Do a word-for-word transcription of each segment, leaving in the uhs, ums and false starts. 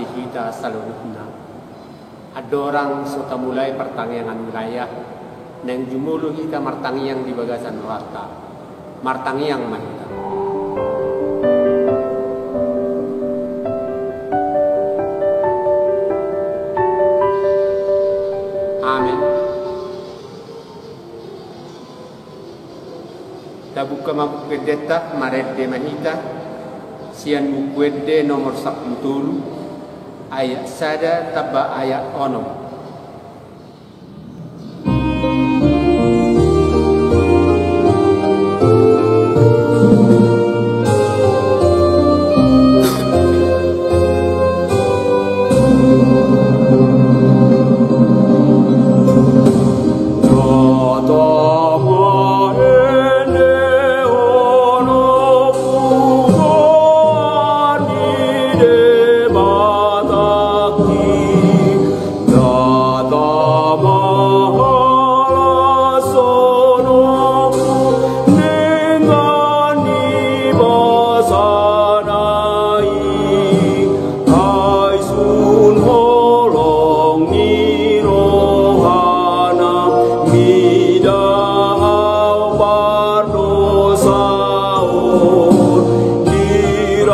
Hita saluhutna. Andorang so tamulai partangiangan wilayah, naeng jumolo hita martangiang di bagasan rohanta. Martangiang ma hita. Amen. Tabuka ma Buku Endenta, marende ma hita sian Buku Ende nomor sampulu tolu, ayat sada tamba ayat onom. Ai sun holong ni rohana mida au pardosaon, diramoti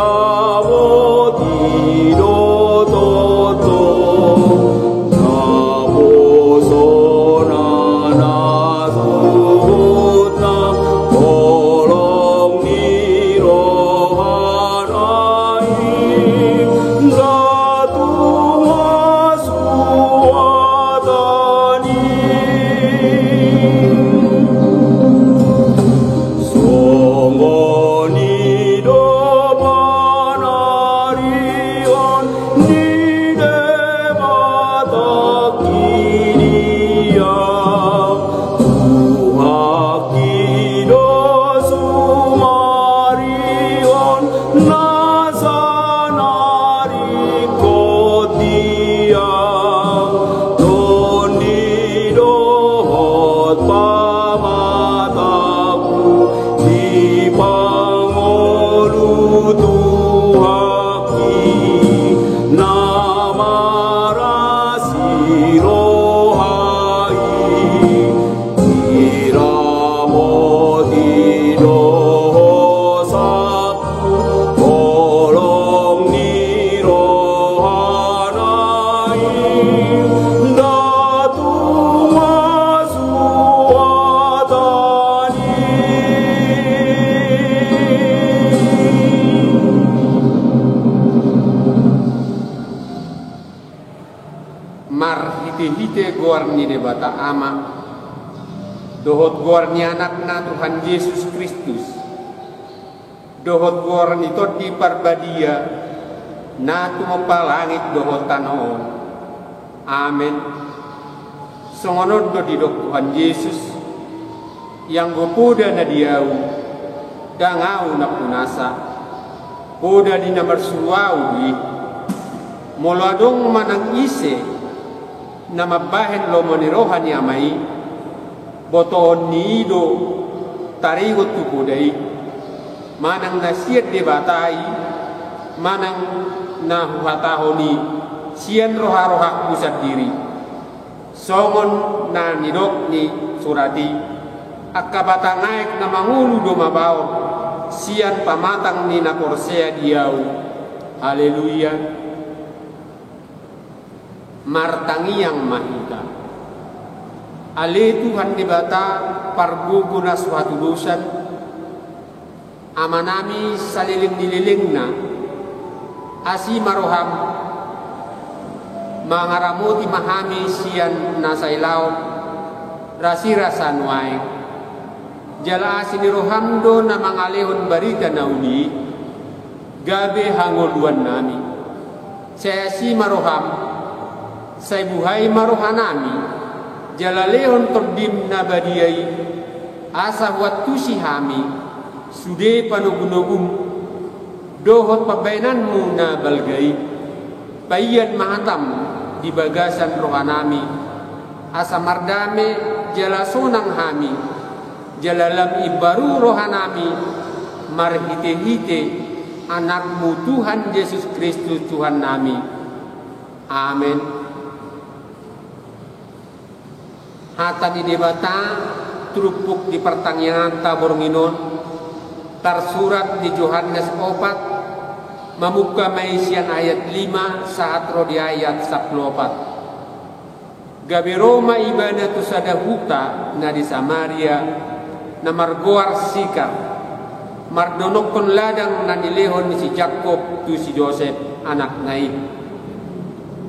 do tongtong naposona na sohotna holong ni rohana i. Ndang tung suhatan i. Songon i do panarion ni Debata di dia. Tuhaki do sumarihon nasa na ringkot dia. Tondi dohot pamatangku di pangolu Tuhaki na marasi roha i. Diramoti do sangku holong ni rohana i. Ndang tung suhatan i. Marhitehite goar ni Debata Ama dohot goar ni Anakna Tuhan Jesus Kristus dohot goar ni Tondi Parbadia na tumompa langit dohot tano on. Amen. Songon on do didok Tuhan Jesus, ianggo poda na di Ahu, ndang Ahu nampunasa, poda ni na marsuru Ahu do i. Molo adong manang ise na mambahen lomo ni roha ni Ama i, botoon ni i do taringot tu poda i, manang na sian Debata i, manang na huhatahon i sian roharohangku sandiri. Songon na nidok ni surat i, angka batang aek na mangolu do mabaor sian pamatang ni na porsea di Ahu. Haleluya. Martangiang ma hita. Ale Tuhan Debata, pargogo na so hatudosan, Amanami saleleng ni lelengna, asi ma roham, mangaramoti ma hami sian na sai laon, rasirasa nuaeng. Jala asi ni roham do na mangalehon barita na uli i, gabe hangoluannami. Sai asi ma roham, sai buhai ma rohanami, jala lehon Tondim na badia i, asa huantusi hami, sude panogunogum, dohot pambahenanmu na balga i. Paian ma hatam di bagasan rohanami, asa mardame jala sonang hami, jala lam imbaru rohanami, marhitehite Anakmu Tuhan Jesus Kristus Tuhannami. Amen. Hata ni Debata turpuk di partangianganta borngin on tarsurat di Johannes opat, mamungka ma i sian ayat lima sahat ro di ayat sampulu opat. Gabe ro ma ibana tu sada huta na di Samaria, na margoar Sikar, mardonokkon ladang na nilehon ni si Jakkob tu si Josep, anakna i.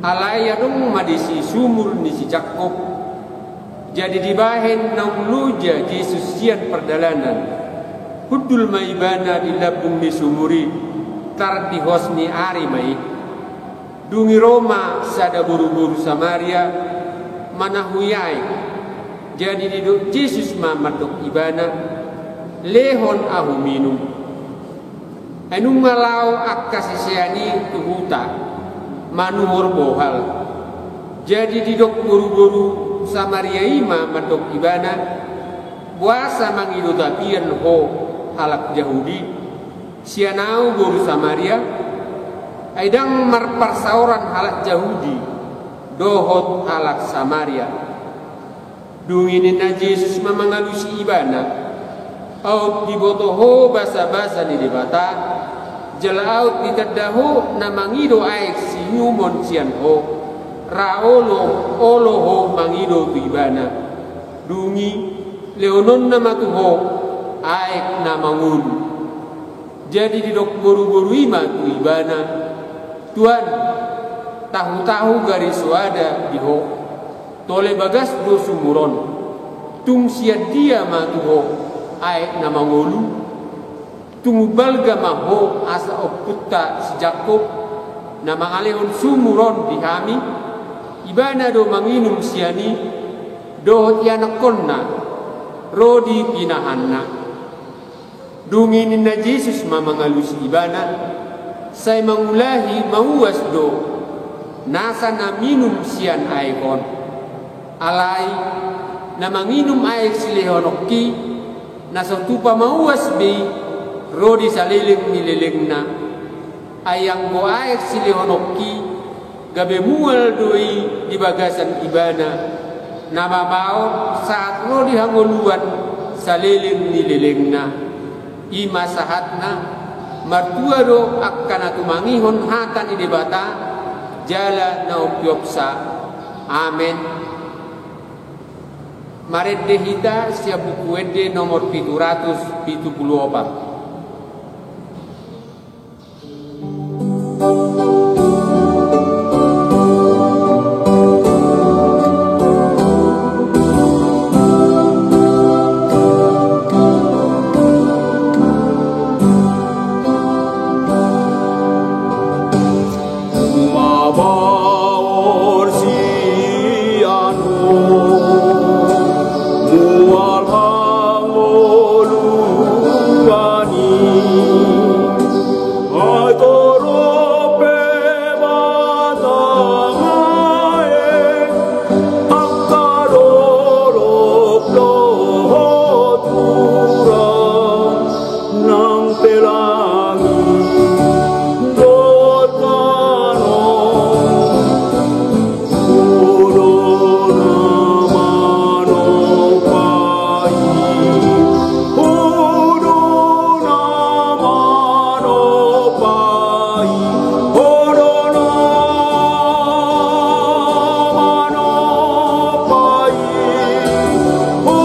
Alai adong ma disi sumur ni si Jakkob. Jadi dibahen naung loja Jesus sian pardalanan, hundul ma ibana di lambung ni sumur i, tardihos ni ari ma i. Dung i ro ma sada boruboru Samaria manahui aek. Jadi didok Jesus ma mandok ibana, "Lehon ahu minum." Ai nunga laho angka sisean i tu huta manuhor bohal. Jadi didok boruboru Samaria i ma mandok ibana, "Boasa mangido tapian ho halak Jahudi? Sian ahu boru Samaria, ai ndang marparsaoran halak Jahudi dohot halak Samaria." Dung i ninna Jesus ma mangalusi ibana, "Aut diboto ho basabasa ni Debata, jala aut ditanda ho na mangido aek siinumon sian ho, ra olo, olo ho mangido tu ibana. Dung i lehononna ma tu ho aek na mangolu." Jadi didok boruboru i ma tu ibana, "Tuan, tahutahu gari soada di ho. Tole bagas do sumur on. Tung sian dia ma tu ho aek na mangolu? Tung umbalga ma ho asa ompunta si Jakkob, na mangalehon sumur on di hami? Ibana do manginum sian i, dohot ianakkonna ro di pinahanna." Dung i ninna Jesus ma mangalusi ibana, "Sai mangulahi mauas do nasa na minum sian aek on. Alai na manginum aek silehononki, na so tupa mauas be i ro di saleleng ni lelengna. Ai anggo aek silehononki, gabe mual do i di bagasan ibana, na mamaon sahat ro di hangoluan saleleng ni lelengna." I ma sahatna. Martua do angka na tumangihon hata ni Debata jala na umpeopsa. Amen. Marende hita sian Buku Ende nomor pitu ratus pitu pulu opat. Mabaor sian ho mual hangoluan i. Ai torop pe batang aek, angka dolok dohot hura nang pe langit dohot tano. Ho do na manompa i, ho do na manompa i, ho do na manompa i, ho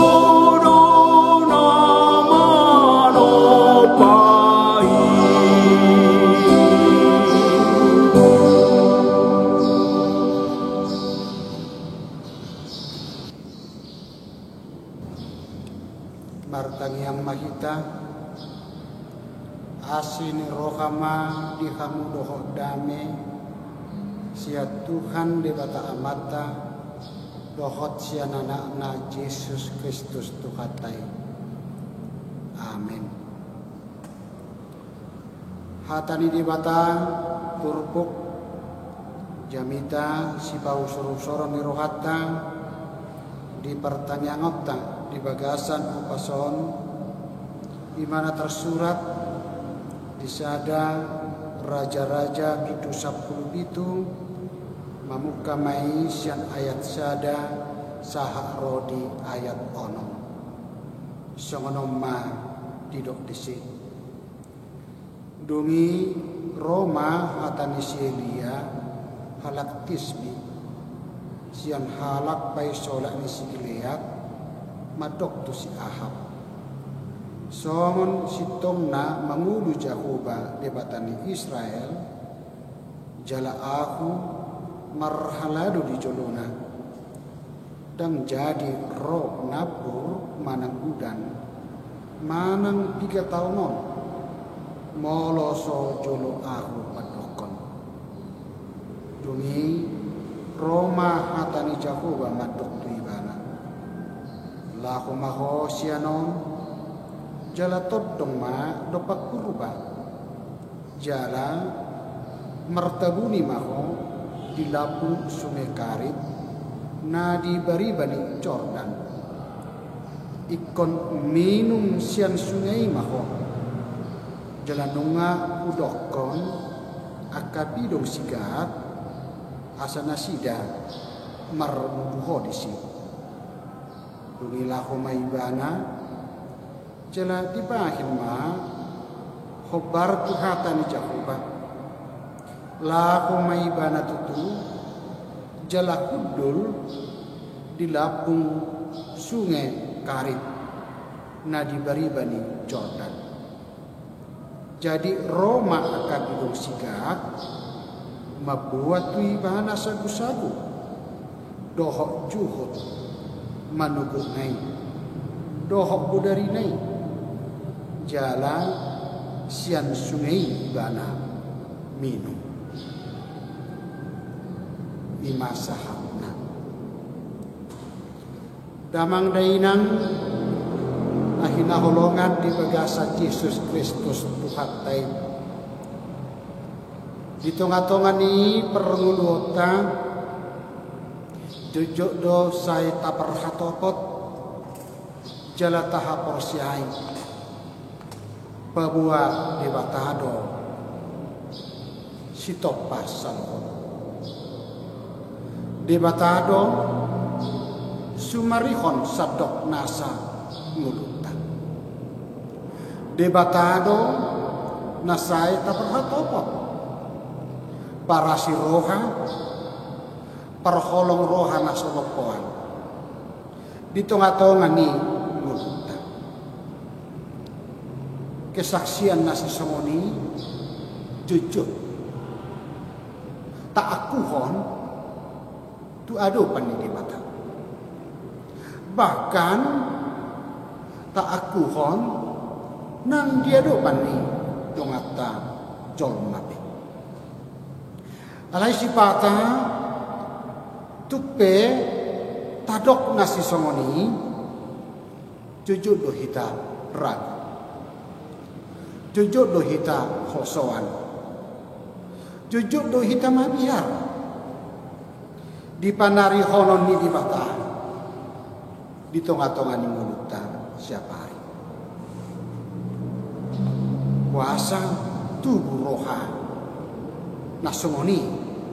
do na manompa i. Martangiang ma hita. Asi ni roha ma di hamu dohot dame sian Tuhan Debata Amanta dohot sian Anakna Jesus Kristus Tuhanta i. Amen. Hata ni Debata turpuk, jamita sipausor-usoron ni rohanta di partangiangonta di bagasan upas on, i ma na tarsurat di sada Raja-raja bindu sampulu pitu, Mamungka ma i sian ayat sada sahat ro di ayat onom. Songon on ma didok disi. Dung i ro ma hata ni si Elia, halak Tisbi, sian halak paisolat ni si Gilead, mandok tu si Ahab: Songon sintongna mangolu Jahowa, Debata ni Israel, jala ahu marhalado di jolona, ndang jadi ro nambur manang udan manang piga taon on, molo so jolo ahu mandokkon. Dung i ro ma hata ni Jahowa mandok tu ibana: Laho ma ho sian on, jala tondong ma dompak Purba, jala martabuni ma ho di lambung sunge Karit na di bariba ni Jordan. Ingkon minum sian sunge i ma ho. Jala nunga hudokkon angka pidong sigaat, asa nasida marmudu ho disi. Dung i laho ma ibana, jala dibahen ma hombar tu hata ni Jahowa. Laho ma ibana tutu, jala hundul di lambung sunge Karit na di bariba ni Jordan. Jadi ro ma angka pidong sigaat mamboan tu ibana sagusagu dohot juhut manogotna i, dohot bodarina i, jala sian sunge i ibana minum. I ma sahatna. Damang dainang na hinaholongan di bagasan Jesus Kristus Tuhanta i. Di tongatonga ni parngoluonta, jotjot do sai taparhatopot jala tahaporseai paboa Debata do sitompa saluhut. Debata do sumarihon sandok nasa ngolunta. Debata do na sai taparhatopot, parasi roha, parholong roha na so lompoan di tongatonga ni ngolunta. Kesaksian na sisongon i jotjot taangkuhon tu adopan ni Debata. Bahkan taangkuhon nang di adopan ni donganta jolma pe. Alai sipata tung pe tadok na sisongon i, jotjot do hita ragu. Jotjot do hita hosoan. Jotjot do hita mabiar di panarihonon ni Debata di tongatonga ni ngolunta siapari. Boasa tubu roha na songon i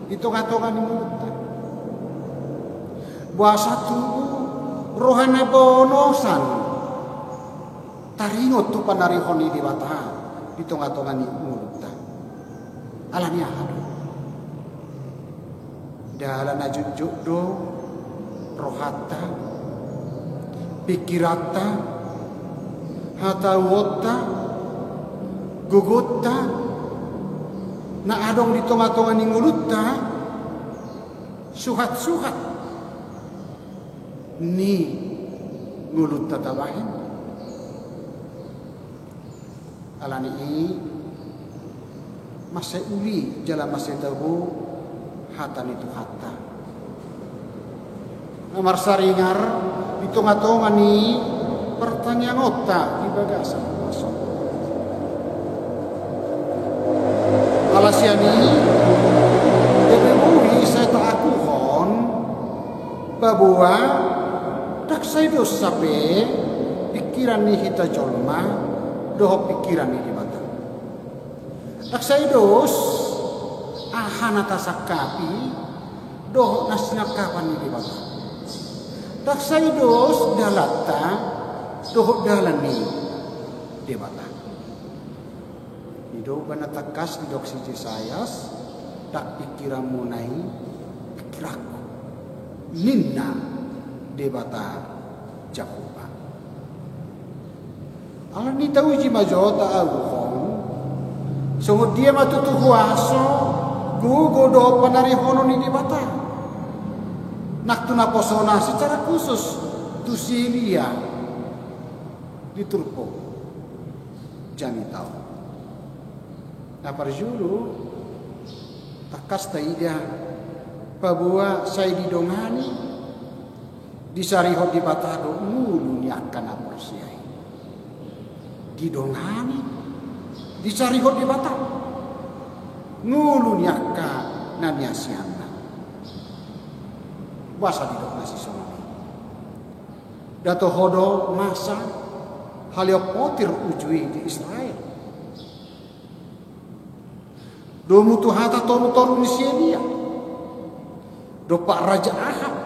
di tongatonga ni ngolunta? Boasa tubu roha na bonosan taringot tu panarihon ni Debata di tongatonga ni ngolunta? Alani aha do? Ndang ala na jotjot do rohanta, pingkiranta, hatauonta, gogonta na adong di tongatonga ni ngolunta, suhatsuhat ni ngolunta tabahen. Alani i mansai uli jala mansai tabo hata ni Tuhanta na marsaringar di tongatonga ni partangiangonta di bagasan puasa on. Ala sian i, gabe boi sai taangkuhon paboa ndang sai dos hape pingkiran ni hita jolma dohot pingkiran ni Debata. Ndang sai dos aha na tasangkapi dohot na sinangkapan ni Debata. Ndang sai dos dalanta dohot dalan ni Debata. Didok ma na tangkas, didok si Jesayas, ndang pingkiranmuna i pingkiranku, ninna Debata Jahowa. Alani i tauji ma jo taagihon songon dia ma tutu huaso, gogo dohot panarihonon ni Debata nang tu naposona secara khusus tu si Elia di turpuk jamita on. Na parjolo, tangkas taida, paboa sai didongani, disarihon Debata do ngolu ni angka na porsea i. Didongani, disarihon Debata ngolu ni angka na niasianna. Boasa didok na sisongon i? Nda toho do masa haleon potir uju i di Israel. Domu tu hata torutoru ni si Elia dompak Raja Ahab,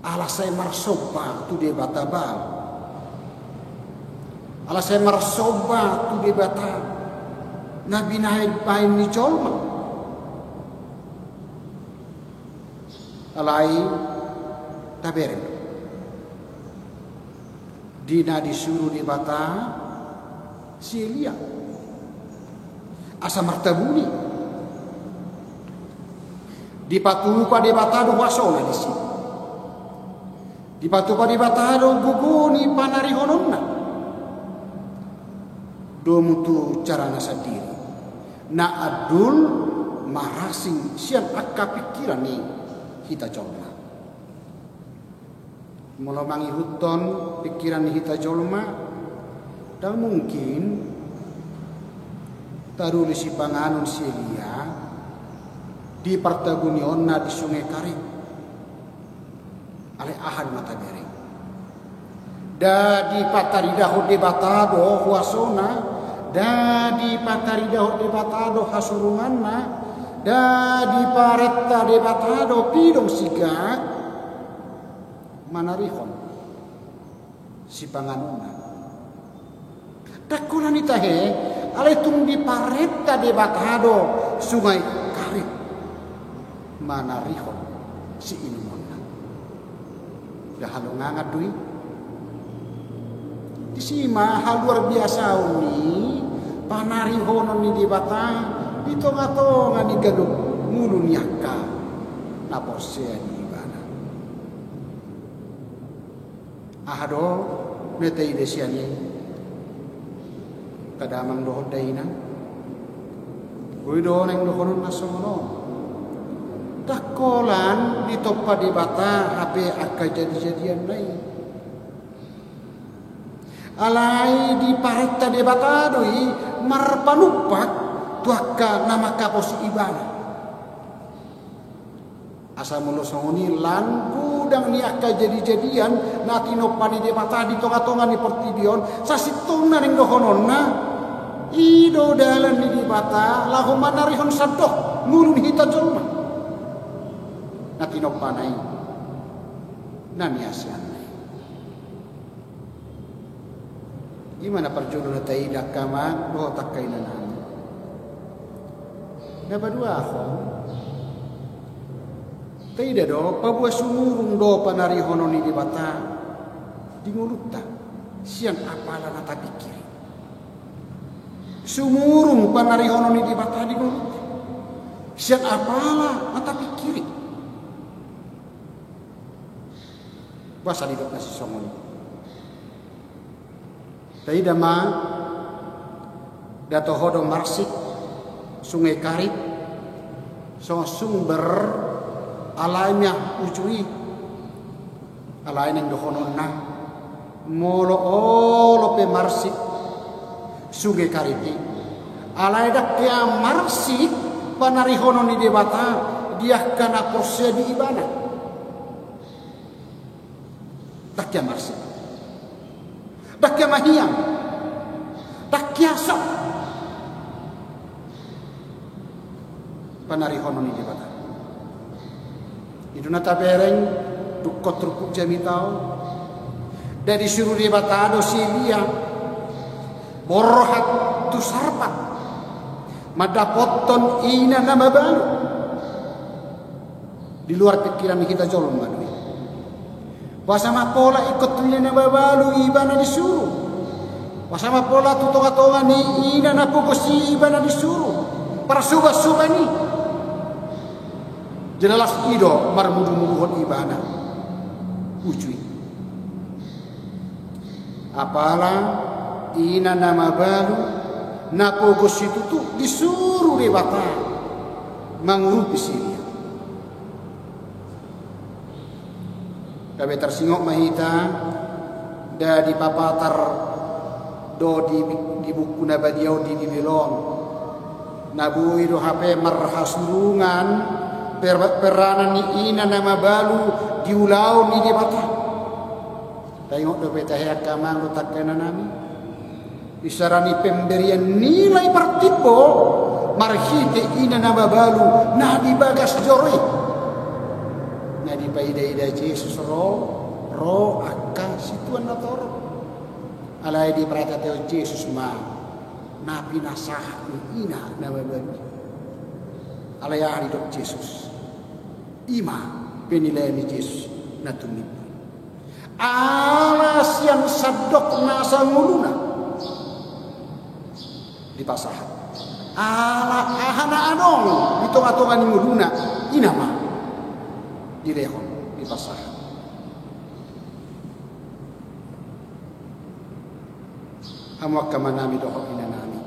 ala sai marsomba tu debata Baal, ala sai marsomba tu debata na binahen-bahen ni jolma. Alai tabereng do di na disuru Debata si Elia asa martabuni. Dipatupa Debata do huasona disi. Dipatupa Debata do gogo ni panarihononna. Domu tu carana sandiri na andul marasing sian angka pingkiran ni hita jolma. Molo mangihuthon pingkiran ni hita jolma, ndang mungkin taruli sipanganon si Elia di partabunionna di Sungai Karit. Alai aha do na tabereng? Nda dipataridahon Debata do huasona, nda dipataridahon Debata do hasurunganna, nda diparenta Debata do pidong sigak manarihon sipanganonna. Ndang holan i tahe, alai tung diparenta Debata do Sungai Karit manarihon siinumonna. Nda halongangan do i. Disi ma haluar biasaon ni panarihonon ni Debata di tongatonga ni ganup ngolu ni angka na porsea di Ibana. Aha do na taida sian i? Angka damang dohot dainang, boi do naeng dohonon na songon on. Ndang holan ditompa Debata hape angka jadijadianna i. Alai diparenta Debata do i marpanumpak tu angka na mangkaposi Ibana. Asa molo songon i lan godang ni angka jadijadian na tinompa ni Debata di tongatonga ni portibi on, sasintongna naeng dohononna, i do dalan ni Debata laho manarihon sandok ngolu ni hita jolma na tinompana i, na niasianna i. I ma na parjolo na taida angka amang dohot angka inanami. Na paduahon, taida do paboa sumurung do panarihonon ni Debata di ngolunta sian apala na tapingkiri. Sumurung panarihonon ni Debata di ngolunta sian apala na tapingkiri. Boasa didok na sisongon i? Taida ma, nda toho do marsik Sungai Karit songon sumber alai ma uju i. Alai naeng dohononna, molo olo pe marsik Sungai Karit i, alai ndang hea marsik panarihonon ni Debata di angka na porsea di Ibana. Ndang hea marsik, ndang hea mahiang, ndang hea sok panarihonon ni Debata. I do na tabereng, dungkon turpuk jamita on. Nda disuru Debata do si Elia borhat tu Sarpat mandapothon ina na mabalu. Di luar pikiran ni hita jolma do i. Boasa ma pola ingkon tu ina na mabalu ibana disuru? Boasa ma pola tu tongatonga ni ina na pogos i ibana disuru? Parsubansubana i. Jelas i do marmudumuduhon ibana. Uju i. Apala ina na mabalu na pogos i tutu disuru Debata mangurupi si Elia. Gabe tarsingot ma hita, nda dipapatar do di, di buku na badia on, di Bibel on, na boi do hape marhasurungan per-, peranan ni ina na mabalu di ulaon ni Debata. Taingot dope tahe angka amang dohot angka inanami? Isarani pemberian nilai partimbo marhite ina na mabalu na di bagas joro i. Na dipaidaida Jesus ro, ro angka situan na torop. Alai diparatahon Jesus ma na pinasahat ni ina na mabalu i. Alai aha didok Jesus? I ma penilaian ni Jesus na tumimbo. Ala sian sandok na sangoluna dipasahat. Ala aha na adong di tongatonga ni ngoluna, i nama dilehon, dipasahat. Hamu angka amanami dohot inanami.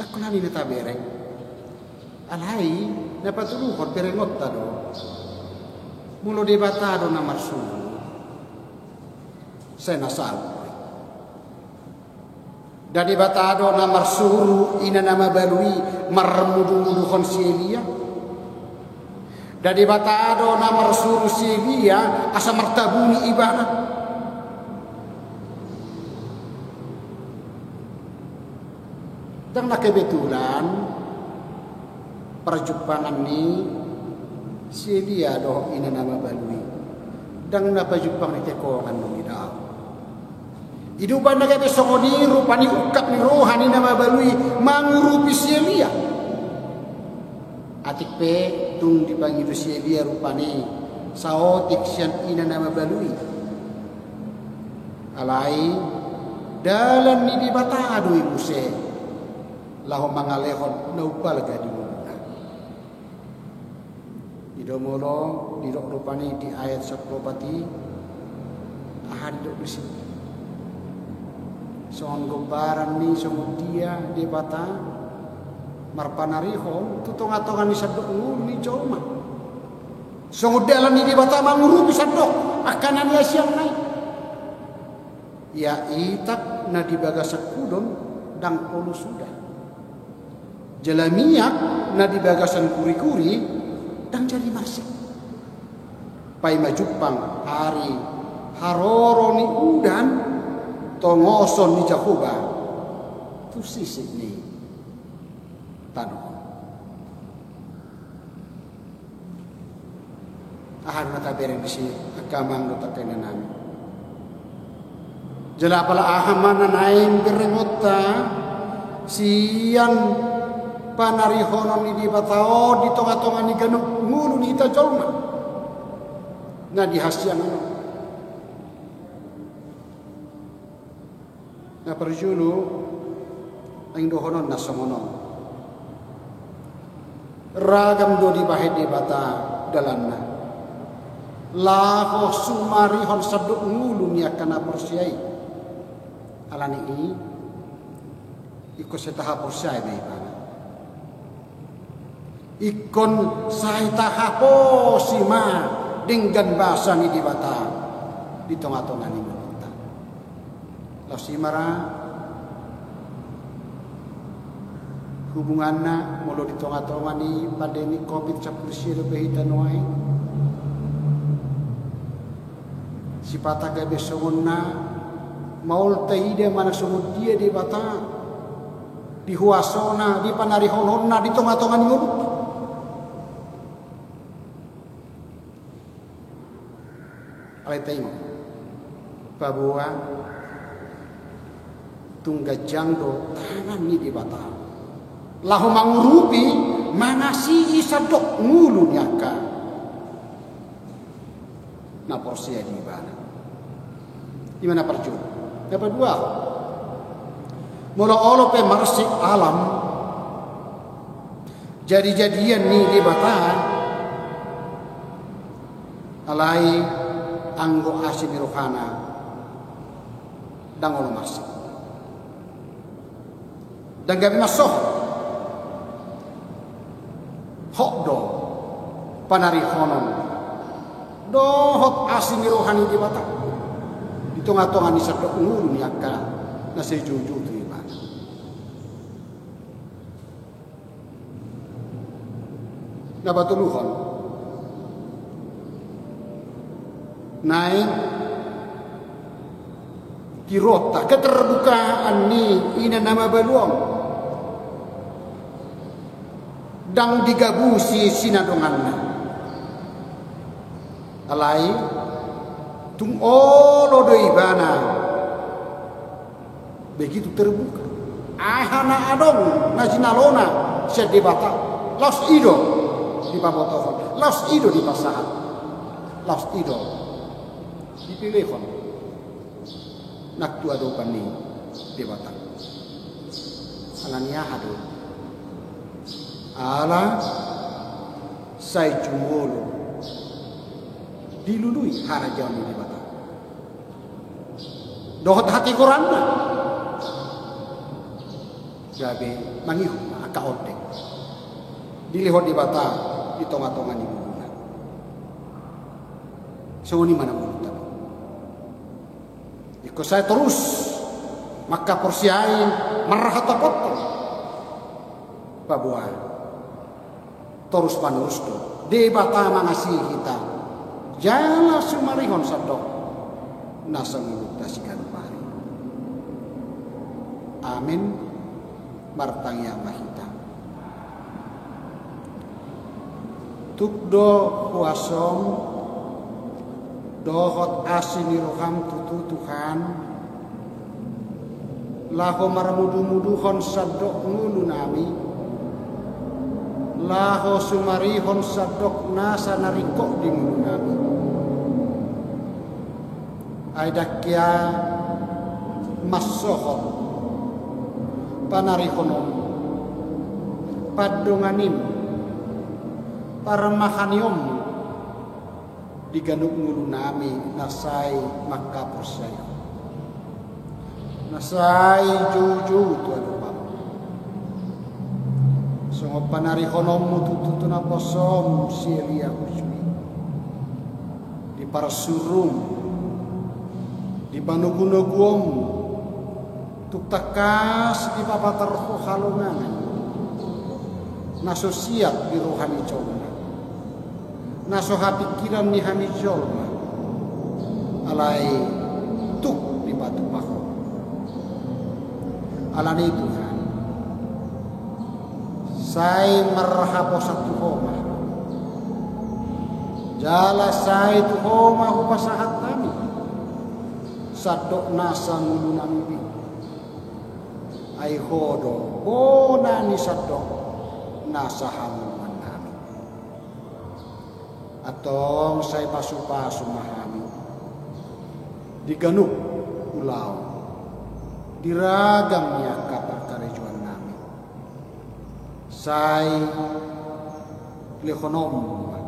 Ndang holan i na tabereng. Alai na patuduhon berengonta do. Molo Debata do na marsuru, sai na saut. Nda Debata do na marsuru ina na mabalu i marmudumuduhon si Elia. Nda Debata do na marsuru si Elia asa martabuni ibana. Ndang na kebetulan parjumpangan ni si Elia dohot ina na mabalu i. Ndang na pajumpang ni tekongan do i, daong. I do umbahen na gabe songon i rupani ungkap ni roha ni na mabalu i mangurupi si Elia. Atik pe tung dipangido si Elia rupani saotik sian ina na mabalu i. Alai dalan ni Debata do i muse laho mangalehon na umbalga di ngoluna. I do molo didok rupani di ayat sampulu opat i, aha didok disi? Songon gombaran ni songon dia Debata marpanarihon tu tongatonga ni sandok ngolu ni jolma. Songon dalan ni Debata mangurupi sandok angka na niasianna i. Ia itak na di bagasan hudon ndang olo suda. Jala miak na di bagasan guriguri ndang jadi marsik. Paima jumpang ari haroro ni udan tongoson ni Jahowa tu sisik ni tano on. Aha do na tabereng disi angka amang dohot angka inanami? Jala apala aha ma na naeng berengonta sian panarihonon ni Debata on di tongatonga ni ganup ngolu ni hita jolma na di hasiangan on? Na parjolo, naeng dohononna songon on. Ragam do dibahen Debata dalanna laho sumarihon sandok ngolu ni angka na porsea i. Alani i, ingkon sai tahaporseai ma ibana. Ingkon sai tahaposi ma denggan basa ni Debata di tongatonga ni ngolunta. Laos i ma ra hubunganna molo di tongatonga ni pandemi covid sampulu sia dope hita nuaeng. Sipata gabe songon na maol taida manang songon dia Debata di huasona, di panarihononna di tongatonga ni ngolunta. Alai taingot, paboa tung ganjang do tangan ni Debata laho mangurupi, mangasii sandok ngolu ni angka na porsea di Ibana. Ima na parjolo. Na paduahon, molo olo pe marsik alam, jadi-jadian ni Debata, alai anggo asi ni rohana ndang olo marsik. Ndang gabe mansohot. Hot do panarihonon dohot asi ni roha ni Debata di tonga-tonga ni sandok ngolu ni angka na sai joujou tu Ibana. Na patoluhon, naeng tirotta keterbukaan ni ina na mabalu on ndang digabusi sinadonganna. Alai tung olo do ibana begitu terbuka. Aha na adong na jinalona sian Debata, laos i do dipabotohon, laos i do dipasahat, laos i do dipilihon nang tu adopan ni Debata. Ala ni aha do? Ala sai jumolo dilului harajaon ni Debata dohot hatigoranna. Gabe mangihut ma angka ondeng dilehon Debata di tonga-tonga ni ngoluna. Songon i ma na ngolunta. Ingkon sai torus mangkaporseai marhatopothon, paboa torus manorus do Debata mangasii hita jala sumarihon sandok nasa ngolunta siganup ari. Amen. Martangiang ma hita. Tuk do huasom dohot asi ni roham tutu, Tuhan, laho marmudu-muduhon sandok ngolunami, laho sumarihon sandok nasa na ringkot di ngolunami. Ai ndang hea mansohot panarihononmu, pandonganim, parmahanionmu di ganup ngolunami na sai mangkaporseai, na sai joujou tu adopanmu. Songon panarihononmu tutu tu naposom si Elia Kuzmi, di parsurumu, di panogunoguonmu, tuk tangkas dipapatar ho halongangan na so siap di roha ni jolma, na so hapingkiran ni hami jolma, alai tuk dipatupa ho. Alani i Tuhan, sai marhaposan tu ho ma, jala sai tu ho ma hupasahat hami sandok nasa ngolunami be. Ai ho do bona ni sandok nasa hangoluannami. Antong sai pasu-pasu ma hami di ganup ulaon, di ragam ni angka parkarejoannami. Sai lehononmu ma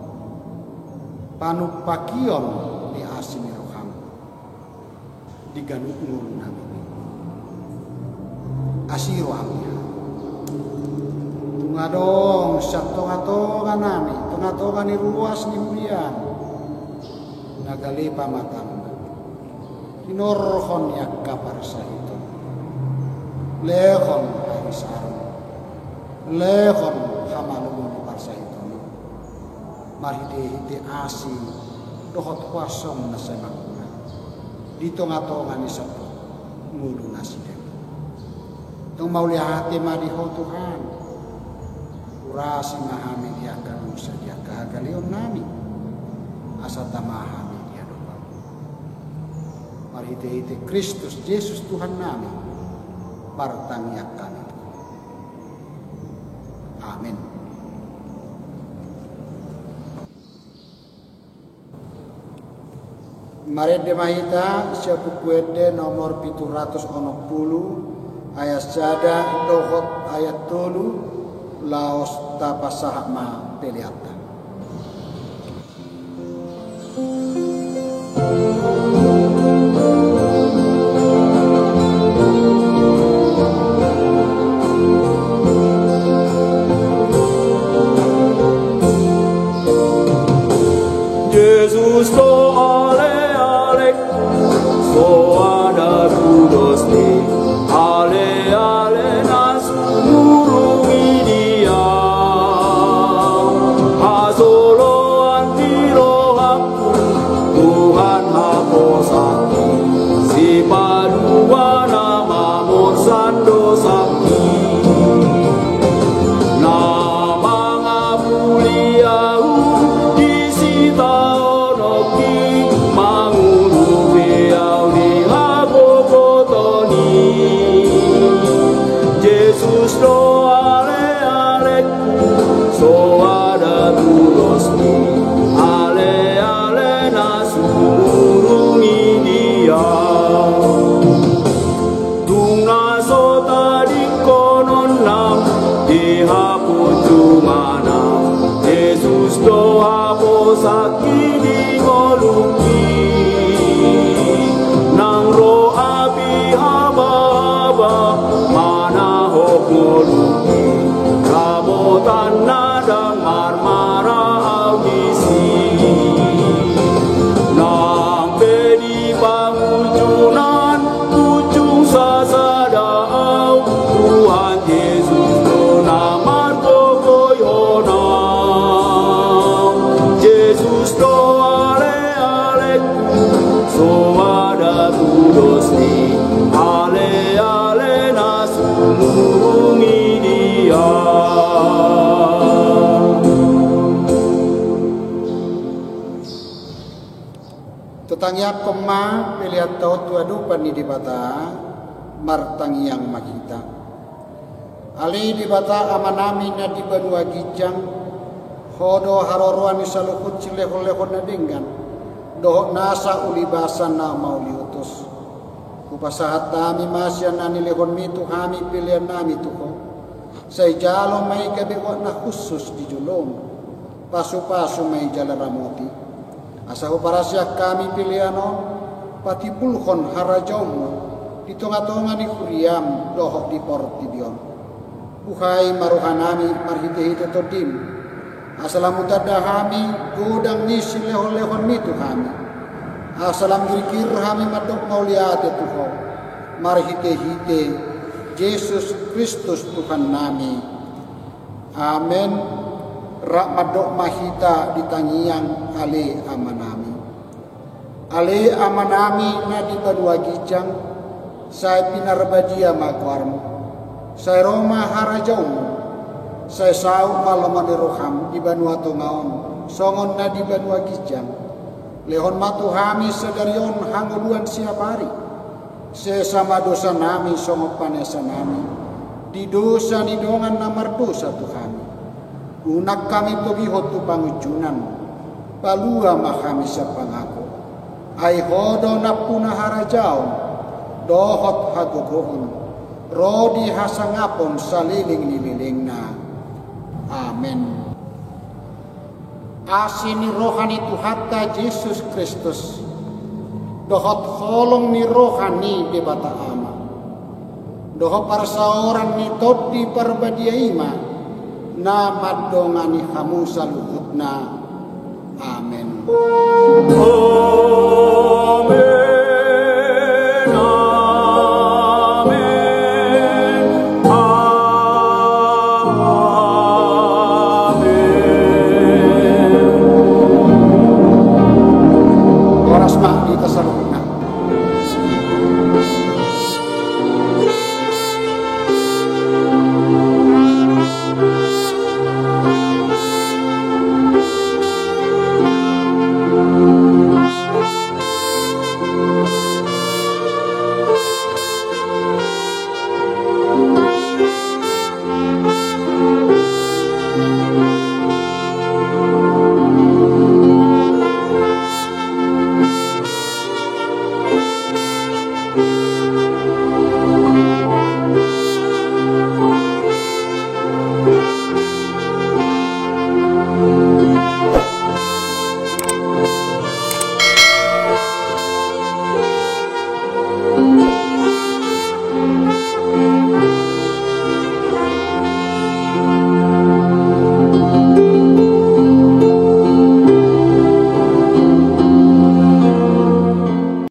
panumpakion ni asi ni roham di ganup ngolunami. Asi roham. Tung adong sian tonga-tonganami, tonga-tonga ni ruas ni huria, na gale pamatanna, tinorhon ni angka parsahiton, lehon hahisaron, lehon hamalumon ni parsahiton, marhite-hite asi dohot huasom na sai mangula di tonga-tonga ni sandok ngolu nasida. Tong mauliate ma di ho Tuhan. Urasi ma hami di angka dosa, di angka hagaleonnami, asa tama hami di adopanmu. Marhite-hite Kristus Jesus Tuhan nami, martangiang hami. Amen. Marende ma hita sian Buku Ende nomor pitu ratus onom pulu, ayat sada dohot ayat tolu, laos tapasahat ma peleanta. Jesus do ale-alek, soada tudos ni ale-ale na sumurung i di Au. Hasoloan ni rohangku, Tuhan haposaki, Sipalua na mamorsan dosangki. Na mangapuli ahu di sitaononki, mangurupi ahu di hagogoton i. Jesus do ale-alekku, soada tudos ni ale-ale na sumurung i di Au. Dung na so tadingkononnami di hapunjunganna, Jesus do haposangki di ngolungki. Nang ro api habahaba manahop ngolungki, ramotan na ndang marmara au disi. Nang pe di pangunjunan unjung sasada au, Tuhan Jesus do na margogoihon au. Jesus do ale-alekku, soada tudos ni ale-ale na sumurung i di Au. Tatangianghon ma peleanta on tu adopan ni Debata, martangiang ma hita. Ale Debata Amanami na di banua ginjang, Ho do haroroan ni saluhut silehon-lehon na denggan dohot nasa ulibasa na mauliutus. Hupasahat hami ma sian na nilehonMi tu hami peleannami tu Ho. Sai jalo ma i gabe oat na hushus di joloM. Pasu-pasu ma i jala ramoti. Asa huparasian hami pelean on, patimbulhon harajaonMu di tonga-tonga ni huriaM dohot di portibi on. Buhai ma rohanami marhite-hite TondiM, asa lam hutanda hami godang ni silehon-lehonMi tu hami, asa lam girgir hami mandok mauliate tu Ho, marhite-hite Jesus Kristus Tuhannami. Amen. Rap mandok ma hita di tangiang, Ale Amanami. Ale Amanami na di banua ginjang, sai pinarbadia ma goarMu. Sai ro ma harajaonMu. Sai saut ma lomo ni rohaM di banua tonga on songon na di banua ginjang. Lehon ma tu hami sadari on hangoluan siapari. Sesa ma dosanami songon panesanami di dosa ni dongan na mardosa tu hami. Unang hami togihon tu pangunjunan, palua ma hami sian pangago. Ai Ho do nampuna harajaon dohot hagogoon ro di hasangapon saleleng ni lelengna. Amen. Asi ni roha ni Tuhanta Jesus Kristus, dohot holong ni roha ni Debata Ama, dohot parsaoran ni Tondi Parbadia i ma na mandongani hamu saluhutna. Amen.